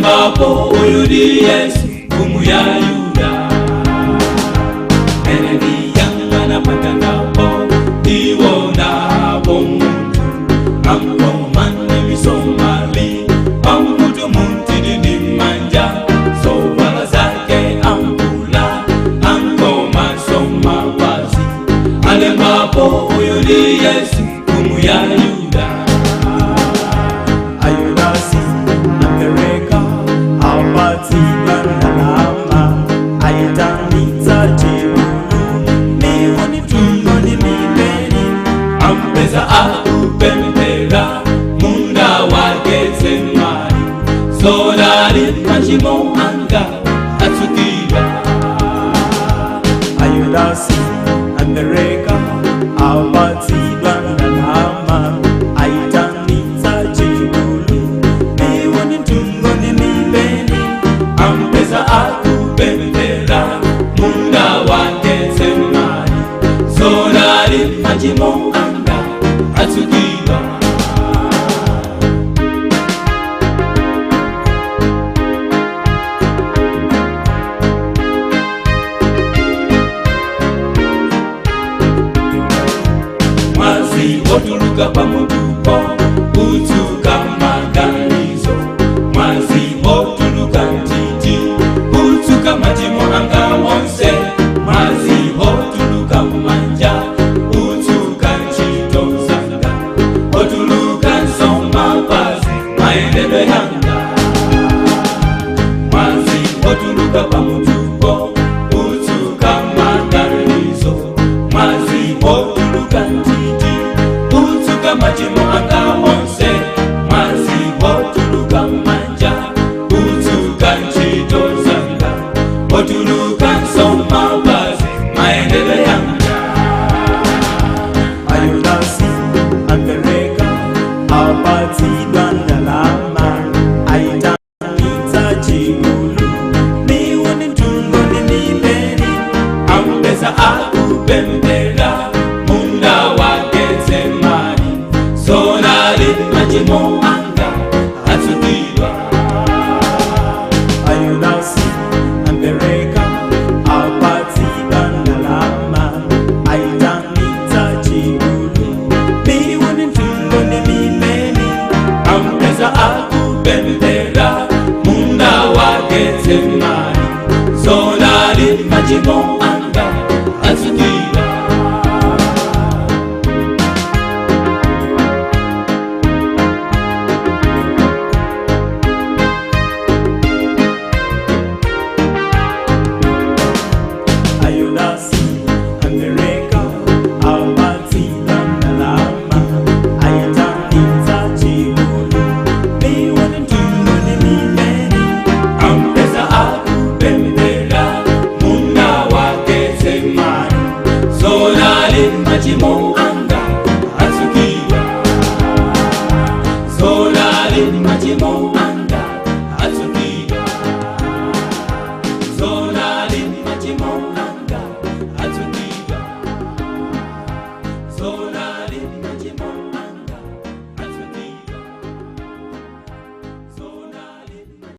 Alembapo uyu ndi Yesu mfumu ya Yuda. Mene ndiyang'ana pamtandapo ndionapo munthu amkhoma ndi misomali pamutu munthiti ndi manja zovala zake amvula amkhomanso mapazi. Alembapo uyu ndi Yesu mfumu ya Yuda. Ayudasi ampereka apatsidwa ndalama aitanitsa chigulu mivi ndi nthungo ndi mipeni. Ampeza akupemphera munda wa Getsemani zoonadi machimo anga atsukidwa. Ayudasi ampereka apatsidwa ndalama aitanitsa chigulu mivi ndi nthungo ndi mipeni. Ampeza akupemphera munda wa Getsemani zoonadi machimo anga atsukidwa. Mwazi otuluka pamutupo utsuka maganizo, mwazi otuluka nthiti utsuka machimo anga wonse, mwazi otuluka manja utsuka ntchito zanga, otuluka mapazi maendedwe yanga. Mwazi otuluka pamutupo utsuka maganizo, mwazi otuluka nthiti utsuka machimo anga onse, mwazi otuluka manja utsuka ntchito zanga, otuluka mapazi maendedwe yanga. Ayudasi ampereka apatsidwa ndalama aitanitsa chigulu mivi ndi nthungo ndi mipeni. Ampeza akupemphera munda wa Getsemani zoonadi machimo anga atsukidwa. Ayudasi ampereka apatsidwa ndalama aitanitsa chigulu mivi ndi nthungo ndi mipeni. Ampeza akupemphera munda wa Getsemani zoonadi machimo anga atsukidwa. Ayudasi ampereka apatsidwa ndalama aitanitsa chigulu mivi ndi nthungo ndi mipeni. Ampeza akupemphera munda wa Getsemani zoonadi machimo anga atsukidwa, zoonadi machimo anga.